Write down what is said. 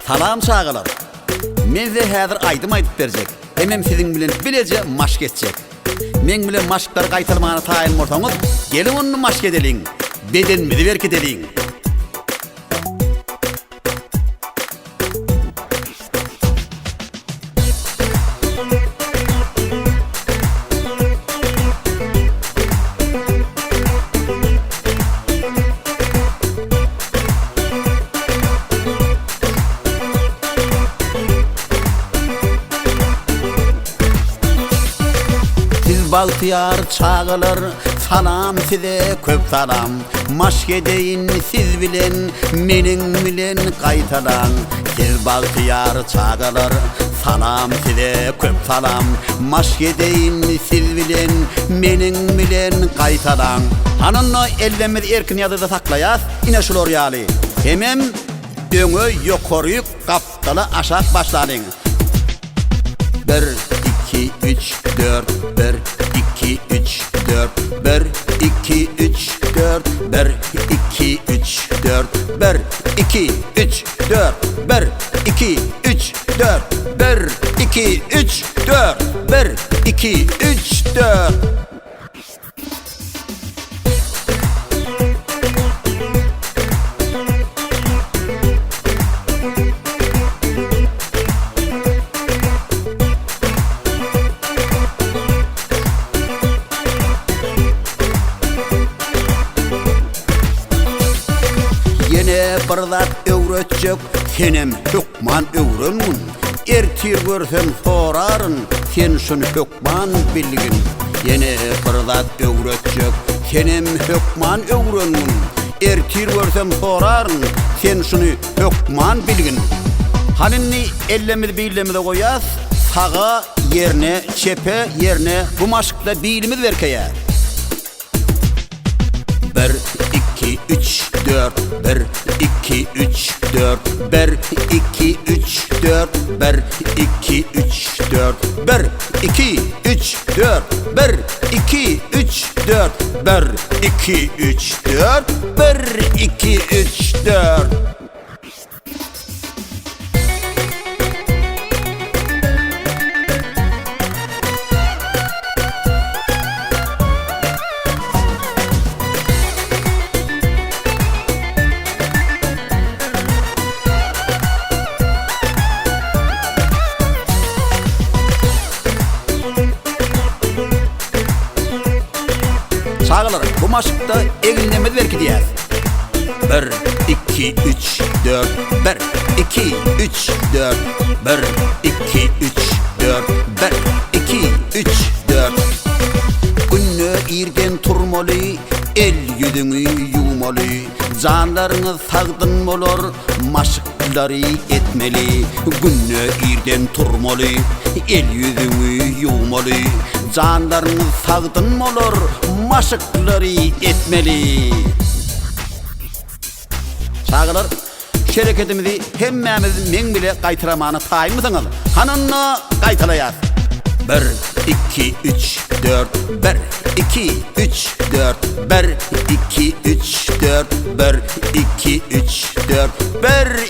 Salam çagalar! Men size häzir aýdym aýdyp berjek, hemem siziň bilen bileje maşk etjek. Meň bilen maşklary gaýtalmana taýyn bolsaňyz, geliň onda maşk edeliň, bedenimizi berkideliň! Siz bagtyýar çagalar salam size köp salam Maşk edeýin siz bilen meniň bilen gaýtalaň Siz bagtyýar çagalar salam size köp salam Maşk edeýin siz bilen meniň bilen gaýtalaň Hany onda ellerimizi erkin ýagdaýda saklaýas ine şular ýaly hemem öňe ýokaryk gapdala aşak başlalyň. Bir, iki, üç, dört, bir, iki, üç, dört, bir, iki, üç, dört, bir, iki, üç, dört, bir, iki, üç, dört, bir, iki, üç, dört, bir, iki, üç, dört, bir, iki, üç, dört. Ýene bir zat öwretjek, senem hökman öwrengin. Ertir görsem soraryn, sen şuny hökman. Hökman bilgin, ýene bir zat öwretjek, Senem hökman öwrengin. Ertir görsem soraryn, sen şuny hökman bilgin. Hany indi ellerimizi billerimize goýas, saga, ýerine, çepe, ýerine, bu maşkda bilimiz berkeýär. Bir, iki, üç, dört, bir, iki, üç, dört, bir, iki, üç, dört, bir, iki, üç, dört, bir, iki, üç, dört, bir, iki, üç, dört, bir, iki, üç, dört, bir, iki, üç, dört. Çagalar, bu maşkda eginlerimizi berkidýäs. Bir, iki, üç, dört, bir, iki, üç, dört, bir, iki, üç, dört, bir, iki, üç, dört. Günde irden turmaly, el ýüzüňi ýuwmaly. Janlaryňyz sagdyn bolar, maşklary etmeli. Günde irden turmaly, el ýüzüňi ýuwmaly. Janlaryňyz sagdyn bolar, maşklary etmeli. Çagalar, şu herekedimizi hemmämiz meň bile gaýtalamana taýynmysyňyz? Hany onda gaýtalaýas. Bir, iki, üç, dört, bir, iki, üç, dört, bir, iki, üç, dört, bir, iki, üç, dört, bir.